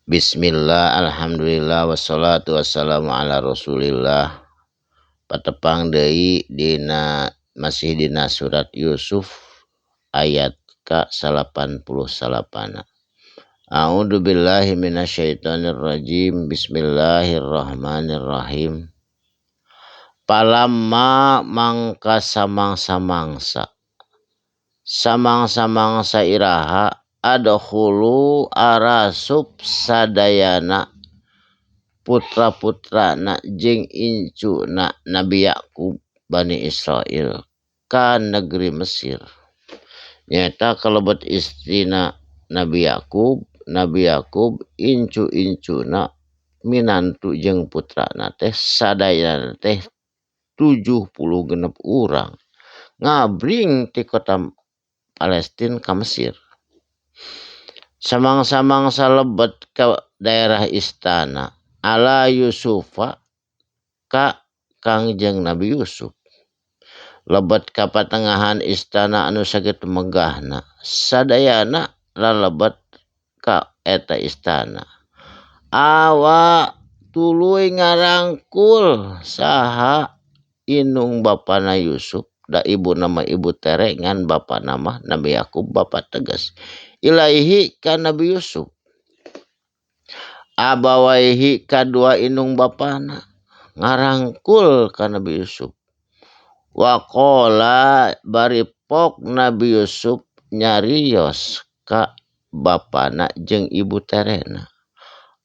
Bismillah, alhamdulillah, wassalatu wassalamu ala rasulillah. Patepang deui dina masih dina surat Yusuf ayat ka 89. A'udzu billahi minasyaitonir rajim. Bismillahirrahmanirrahim. Palamma mangka samang-samangsa samang-samangsa iraha adkhulu arasup sadayana putra-putrana jeung incuna Nabi Yakub Bani Israil ka negeri Mesir. Nyaeta kalebet istrina Nabi Yakub, Nabi Yakub incu-incuna minantu jeung putrana teh sadayana teh 76 urang ngabring ti kota Palestina ka Mesir. Samang-samangsa lebet ka daerah istana ala Yusufa ka Kangjeng Nabi Yusuf. Lebet ka patengahan istana anu sakitu megahna, sadayana lalebet ka eta istana. Awa tuluy ngarangkul saha inung bapana Yusuf, da ibu nama ibu tere ngan bapa nama Nabi Yakub bapa tegas. Ilaihi ka Nabi Yusuf. Abawaihi kadua inung bapana ngarangkul ka Nabi Yusuf. Waqala bari pok Nabi Yusuf nyarios ka bapana jeung ibu terena.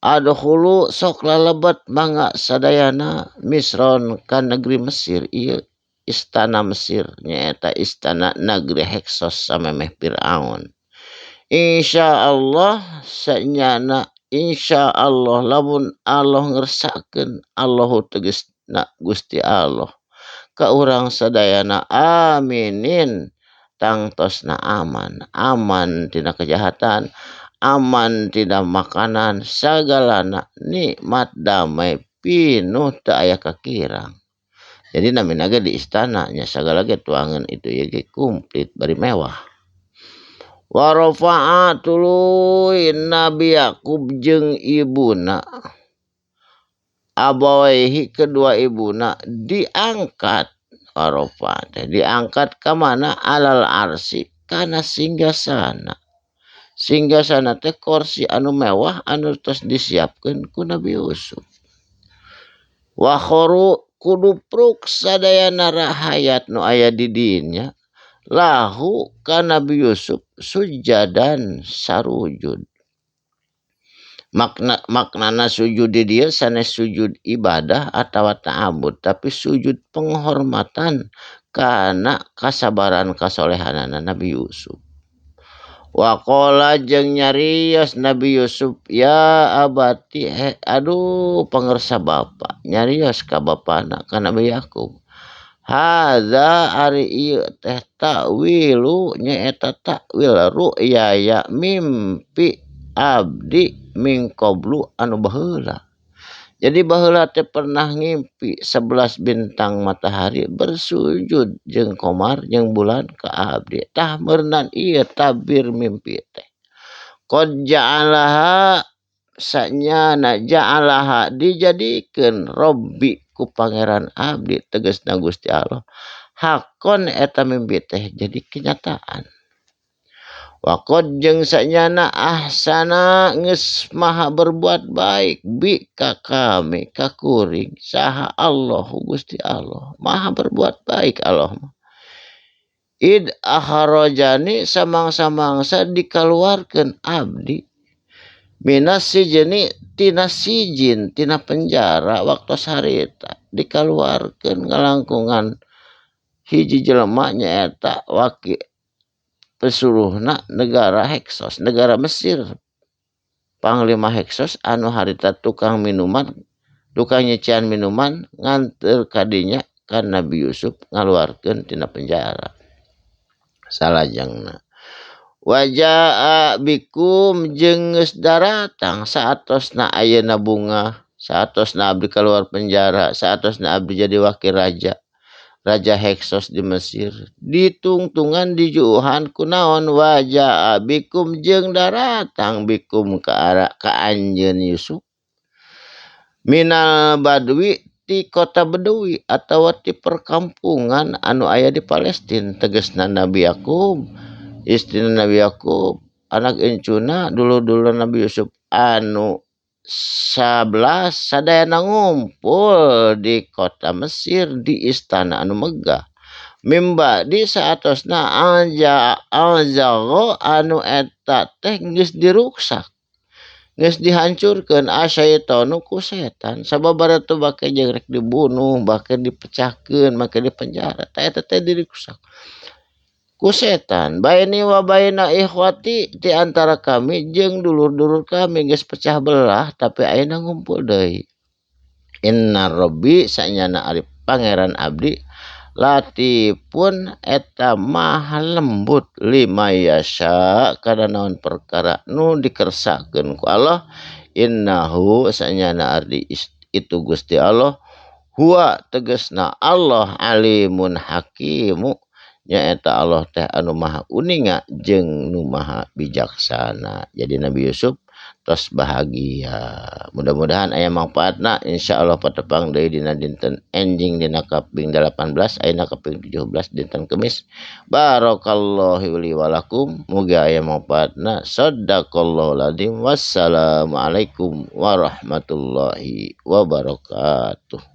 Adkhulu sok lalebet mangga sadayana Misron ka negeri Mesir, ieu istana Mesir nyaeta istana negeri Heksos samemeh Firaun. Insyaallah sanyana insyaallah lamun Allah ngersakeun Allahu tegasna Gusti Allah ka urang sadayana aminin tangtosna aman, aman tina kejahatan, aman tina makanan, sagalana nikmat damai pinuh teu aya kakirang. Jadi namina ge di istana nya sagala ge tuangan itu ieu ge komplit bari mewah. Wa rafa'a tuluy Nabi Yakub jeung ibuna abawaihi kedua ibuna diangkat. Wa rafa'a teh diangkat ka mana? Alal arsi kana singgasana. Singgasana teh kursi anu mewah anu tos disiapkeun ku Nabi Yusuf. Wa khoru kudupruk sadayana rahayat nu aya di dinya lahu ka Nabi Yusuf sujadan sarujud. Maknana sujud di dieu sanes sujud ibadah atawa ta'abud, tapi sujud penghormatan kana kasabaran kasolehanana Nabi Yusuf. Wa qala jeung nyarios Nabi Yusuf, ya abati, he, aduh pangersa bapa, nyarios ka bapana ka Nabi Yakub. Hadza ari ieu teh ta'wilu nyaeta ta'wil ru'ya ya mimpi abdi min qablu anu baheula. Jadi baheula teh pernah ngimpi 11 bintang matahari bersujud jeung komar jeung bulan ka abdi. Tah meurnan ieu tabir mimpi teh. Qad ja'alaha sanyana ja'alaha dijadikeun Robbi ku pangeran abdi tegasna Gusti Allah. Hakon eta mimpi teh jadi kenyataan. Waqad jeung sanyana ahsana geus maha berbuat baik bi ka kami ka kuring saha Allahu Gusti Allah maha berbuat baik Allah mah. Id akharajani samang-samangsa dikaluarkeun abdi minas sijni tina sijin tina penjara waktu harita dikaluarkeun ngalangkungan hiji jelema nyaeta waki pesuruhna negara Heksos, negara Mesir. Panglima Heksos anu harita tukang minuman, tukang nyecian minuman nganteur kadinya ka Nabi Yusuf ngaluarkeun tina penjara. Salajengna wajaa bikum jeung geus daratang saatosna ayeuna bunga, saatosna abdi kaluar penjara, saatosna abdi jadi wakil raja. Raja Heksos di Mesir ditungtungan dijuuhan kunaon waja bikum jeung daratang bikum ka arah ka anjeun Yusuf minal badwi ti kota Bedui atawa ti perkampungan anu aya di Palestina tegasna Nabi Yakub istrina Nabi Yakub anak incuna dulur-dulur Nabi Yusuf anu 11 sadayana ngumpul di kota Mesir di istana anu megah mimba di saatosna anja alzago anu eta teh geus diruksak geus dihancurkeun asyaitonu ku setan sababaraha teh bake jeung rek dibunuh bake dipecahkeun make dipenjara tah eta teh diruksak ku setan baini wa baina ikhwati di antara kami jeung dulur-dulur kami geus pecah belah tapi ayeuna ngumpul deui inna rabbi sanyana ari pangeran abdi latifun eta maha lembut lima yasha kana naon perkara nu dikersakeun ku Allah innahu sanyana ardi itu Gusti Allah huwa tegasna Allah alimun hakimu nyaeta Allah teh anu maha uninga jeung nu maha bijaksana. Jadi Nabi Yusuf tos bahagia. Mudah-mudahan aya manfaatna insyaallah patepang deui dina dinten enjing dina kaping 18 ayeuna kaping 17 dinten Kemis. Barakallahu li wa lakum muga aya manfaatna. Shadaqallahul azim. Wassalamualaikum warahmatullahi wabarakatuh.